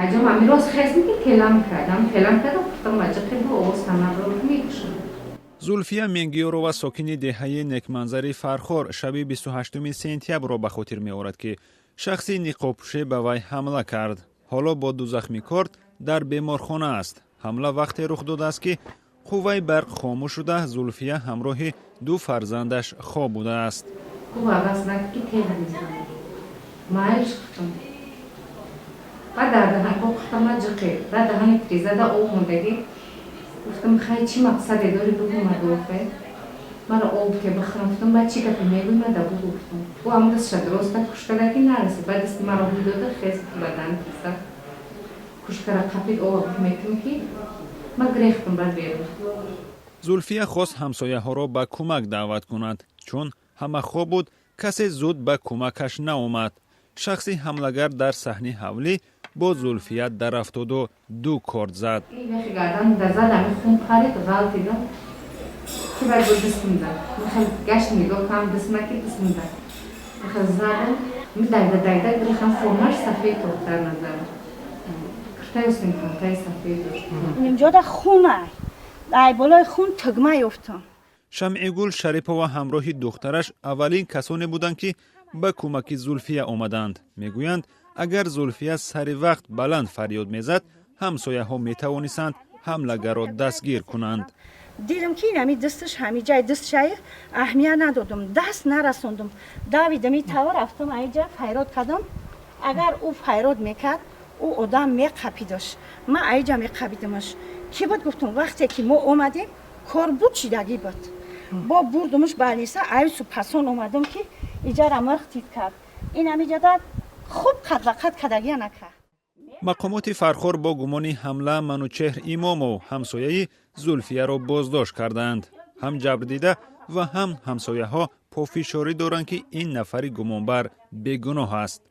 Аҷам ами рост хезм, ки телам кардам, телам кардам, гуфтам, аҷақи бу овоз танабро мекушам. Зулфия Менгиёрова, сокини деҳаи Некманзари Фархор, шаби 28 сентябрро ба хотир меорад, ки шахси ниқобпӯше ба вай ҳамла кард. Ҳоло бо ду захми корд дар беморхона аст. Ҳамла вақте рух додааст, ки қувваи барқ хомӯш шуда, Зулфия ҳамроҳи ду фарзандаш хоб будааст. Гуфт, аваз накун, ки теға мезанам. Майлш, гуфтам. Баъд дар даҳан гуфтам, ма ҷиқи, баъд даҳани тирезада об мондагӣ. Гуфтам, хай, чӣ мақсаде дори, бугу, мадофе маро об ке бихӯрам. Гуфтам, баъд чӣ гапе мегӯй, ма да бугу, гуфтам. Ӯ ҳам дастша дроз кард, кушкада ки нарасид. Баъд дасти маро ҳуй дода, хез ба даҳани тиреза, кушкара қапид, ова метум, ки ма гирехтам баъд берун. Зулфия хост ҳамсояҳоро ба кӯмак даъват кунад. Чун ҳама хоб буд, касе зуд ба кӯмакаш наомад. Шахси ҳамлагар дар саҳни ҳавлӣ бо Зулфия дарафтоду ду корд зад. Вехи гардан зад, ами хун парид, ғалтидам, ки баъд бо дастм зад. Михел гашт, нигоҳ кам, дастма ки дастм зад, михел задам, ми дагда дагда гирехам. Формаш сафед тохт дар назарам, киртаи симкалтаи сафед дошт. Нимҷода хун ай болои хун тугма ёфтам. Шамъигул Шарипова ҳамроҳи духтараш аввалин касоне буданд, ки ба кӯмаки Зулфия омаданд. Мегӯянд, агар Зулфия сари вақт баланд фарёд мезад, ҳамсояҳо метавонистанд ҳамлагарро дастгир кунанд. Дидам, ки инами дасташ, ҳами ҷай дастшай, аҳамият надодум, даст нарасондум, давидам и тава, рафтам, аиҷа файрод кардам. Агар ӯ файрод мекард, ӯ одам меқапидаш, ман аиҷа меқапидамаш. Ки буд, гуфтум. Вақте ки мо омадем, кор буд, шидагӣ буд. Бо бурдумуш больница. Айсу пасон омадам, ки иҷара мирх тид кард. Ин ҳамиҷада хуб қадвақад кардагия накард. Мақомоти Фархор бо гумони ҳамла Манучеҳр Имомов, ҳамсояи Зулфияро, боздошт кардаанд. Ҳам ҷабрдида ва ҳам ҳамсояҳо пофишорӣ доранд, ки ин нафари гумонбар бегуноҳ аст.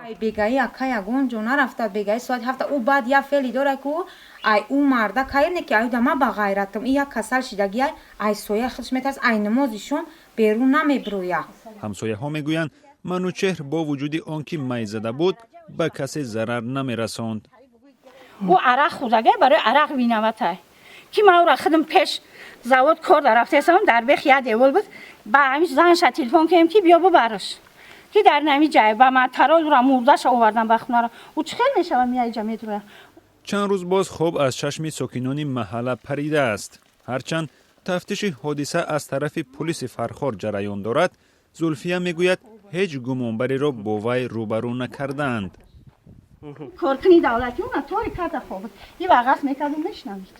Ай бегаи ака ягон ҷо нарафта, бегаи соати 7 ӯ баъд як феъли дора, ку ай ӯ марда кайр не, ки аюда ма ба ғайратам и як касал шидагия, ай соя худш метарс, ай намози шом берун намебироя. Ҳамсояҳо мегӯянд, Манучеҳр бо вуҷуди он ки майзада буд, ба касе зарар намерасонд. Ӯ арақ хӯрдагай, барои арақ виноватай, ки ман ӯра худам пеш завод кор дарафтесам, дар бех як девол буд, ба ҳамин занша телефон кардем, ки биё бубараш, ки дар нами ҷай ба ман тарол ӯра мурдаша овардан ба хонаро. Ӯ чӣ хел мешава, мия иҷа медуроя? Чанд рӯз боз хоб аз чашми сокинони маҳалла паридааст. Ҳарчанд тафтиши ҳодиса аз тарафи пулиси Фархор ҷараён дорад, Зулфия мегӯяд, ҳеҷ гумонбареро бо вай рӯбарӯ накардаанд. Коркуни давлатӣ уна тори карда хобуд, и вағас мекардум, мешинавид.